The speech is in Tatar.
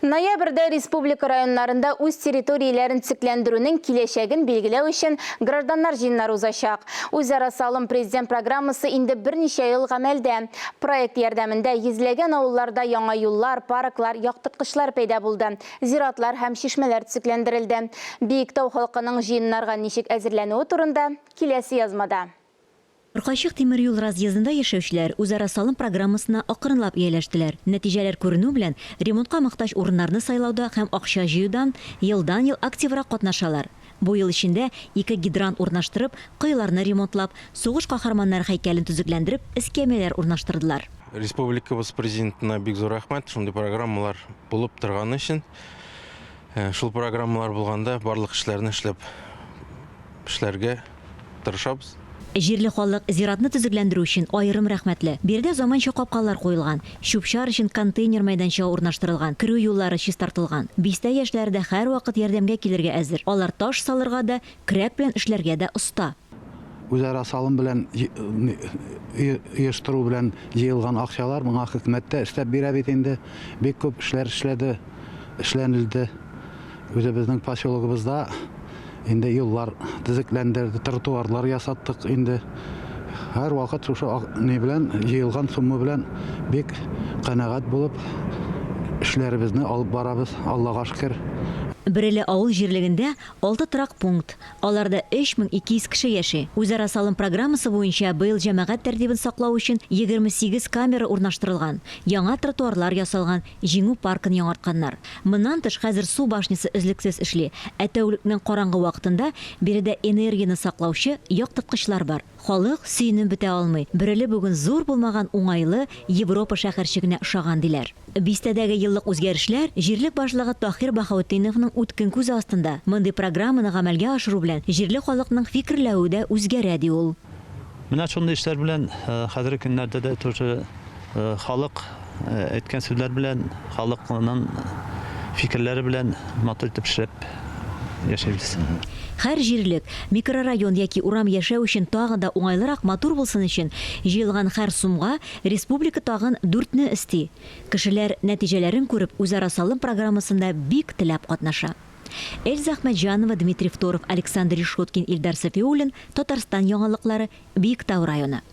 Ноябрьдә республика районнарында үз территорияләрен төзекләндерүнең киләчәген билгеләү өчен гражданнар җыеннары узачак. Үзара салым президент программасы инде берничә ел гамәлдә. Проект ярдәмендә йөзләгән авылларда яңа юллар, парклар, яктырткычлар пәйда булды, зиратлар һәм чишмәләр төзекләндерелде. Биектау халкының җыеннарга ничек әзерләнүе турында киләсе язмада. Коркачык тимер юл разъездында яшәүчеләр үзара салым программасына акрынлап ияләштеләр. Нәтиҗәләр күренү белән, ремонтка мохтаҗ урыннарны сайлауда һәм акча җыюдан елдан-ел активрак катнашалар. Бу ел эчендә ике гидрант урнаштырып, коеларны ремонтлап, сугыш каһарманнары һәйкәлен төзекләндереп, эскәмияләр урнаштырдылар. Республикабыз Президентына бик зур рәхмәт, шундый программалар булып торганы өчен. Шул программалар булганда барлык эшләрне эшләп эшләргә тырышабыз. Җирле халык зиратны төзекләндерү өчен аерым рәхмәтле. Биредә заманча капкалар куелган, чүп-чар өчен контейнер мәйданчыгы урнаштырылган, керү юллары чистартылган. Бистә яшьләре дә һәрвакыт ярдәмгә килергә әзер. Алар таш салырга да, көрәк белән эшләргә дә оста. Үзара салым белән оештыру белән җыелган акчалар моңа хөкүмәт тә өстәп бирә бит инде. Бик күп эшләр эшләде, эшләнелде. Үзебезнең поселогыбызда инде юллар төзекләндерде, тротуарлар ясаттык инде. Һәрвакыт шушы ни белән, җыелган сумма белән бик канәгать булып эшләребезне алып барабыз, Аллага шөкер. Бөреле авыл җирлегендә алты торак пункт, аларда 3200 кеше яши. Үзара салым программасы буенча быел җәмәгать тәртибен саклау өчен 28 камера урнаштырылган, яңа тротуарлар ясалган, Җиңү паркын яңартканнар. Моннан тыш, хәзер су башнясы өзлексез эшли, ә тәүлекнең караңгы вакытында биредә энергияне саклаучы яктырткычлар бар. Халык сөенеп бетә алмый, Бөреле бүген зур булмаган уңайлы Европа шәһәрчегенә ошаган, диләр. Бистәдәге еллык үзгәрешләр җирлек башлыгы Таһир Баһаутдиновның үткен күзе астында. Мондый программаны гамәлгә ашыру белән җирле халыкның фикерләве дә үзгәрә, ди ул. Менә шундый эшләр белән хәзерге көннәрдә дә тоже Халык әйткән сүзләр белән, халыкның фикерләре белән матур итеп эшләп яшәйбез. Һәр җирлек, микрорайон яки урам яшәү өчен тагын да уңайлырак, матур булсын өчен җыелган һәр сумга республика тагын дүртне өсти. Кешеләр, нәтиҗәләрен күреп, үзара салым программасында бик теләп катнаша. Эльза Әхмәтҗанова, Дмитрий Второв, Александр Решеткин, Илдар Сафиуллин, Татарстан яңалыклары, Биектау районы.